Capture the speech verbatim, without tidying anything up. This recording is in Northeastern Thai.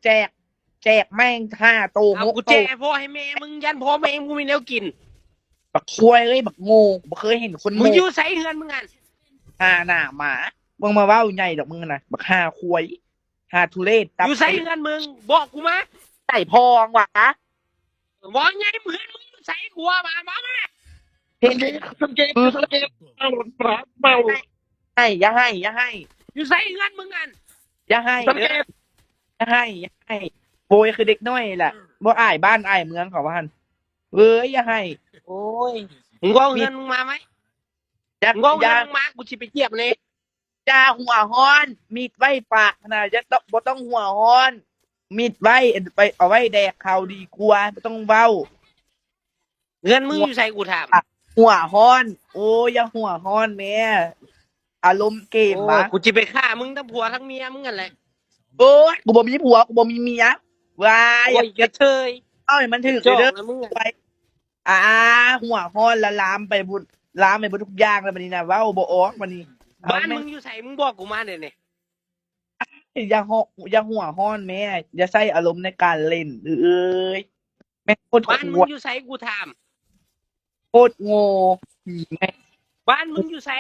แจก แจกแม่งห้าโต เอา หก กู โต แจกพ่อให้แม่มึง ยันพ่อแม่มึงมีแนวกิน บักควายเอ้ย บักโง่ บ่เคยเห็นคน มึง โง่ อยู่ไสเฮือนมึงอัน หาหน้าหมา มึงมาเว้าใหญ่ดอกมึงนะ บักห้าควาย ห้าทุเรศ อยู่ไสเฮือนมึง บอกกูมา ใส่พองหวะ บอกไงเฮือนมึงอยู่ไส กูว่ามามามา เห็น Some game, some game, some game. Hold on, hold on. ให้ อย่าให้ อย่าให้ อยู่ไสเฮือนมึงอัน อย่าให้ Some เด้อ game. อย่าให้ อย่าให้ โบยคือเด็กน้อยแหละ บ่อายบ้านอายเมืองเขาว่าหั่น เอ้ย อย่าให้ โอ้ย มึงบอกเฮือนมึงมาไหม อย่า มึงบอก อ เฮื ย่า อนมึงมา กูสิไปเจียบเลย อย่าหัวฮ้อน มีดไว้ปากนะ อย่าต้อง บ่ต้องหัวฮ้อน มีดไว้ ไปเอาไว้แดกเขาดีกว่า บ่ต้องเว้า เฮือนมึงอยู่ไส กูถาม หัวฮ้อน โอ้ย อย่าหัวฮ้อนแม่ อารมณ์เกม โอ้ วะ กูสิไปฆ่ามึงทั้งผัวทั้งเมียมึงกันแหละ โอ้ย กูบ่มีผัว กูบ่มีเมีย ว้าย โอ้ยกระเทย เอาให้มันถือ จอก เด้อ นะมึงอะ อ่า หัวฮ้อนละลามไปบุญ ลามไปบุญทุกอย่างแล้วบัดนี้นะ เว้าบ่ออกบัดนี้ บ้านมึงอยู่ไส มึงบอกกูมาเดี๋ยวนี้ อย่าหัว อย่าหัวฮ้อนแม่ อย่าใช้อารมณ์ในการเล่น เอ้ย แม่งโคตร บ้าน ข มึ ว งอยู่ไส กูถาม โคตรโง่ ผีแม่ง บ้านมึงอยู่ไส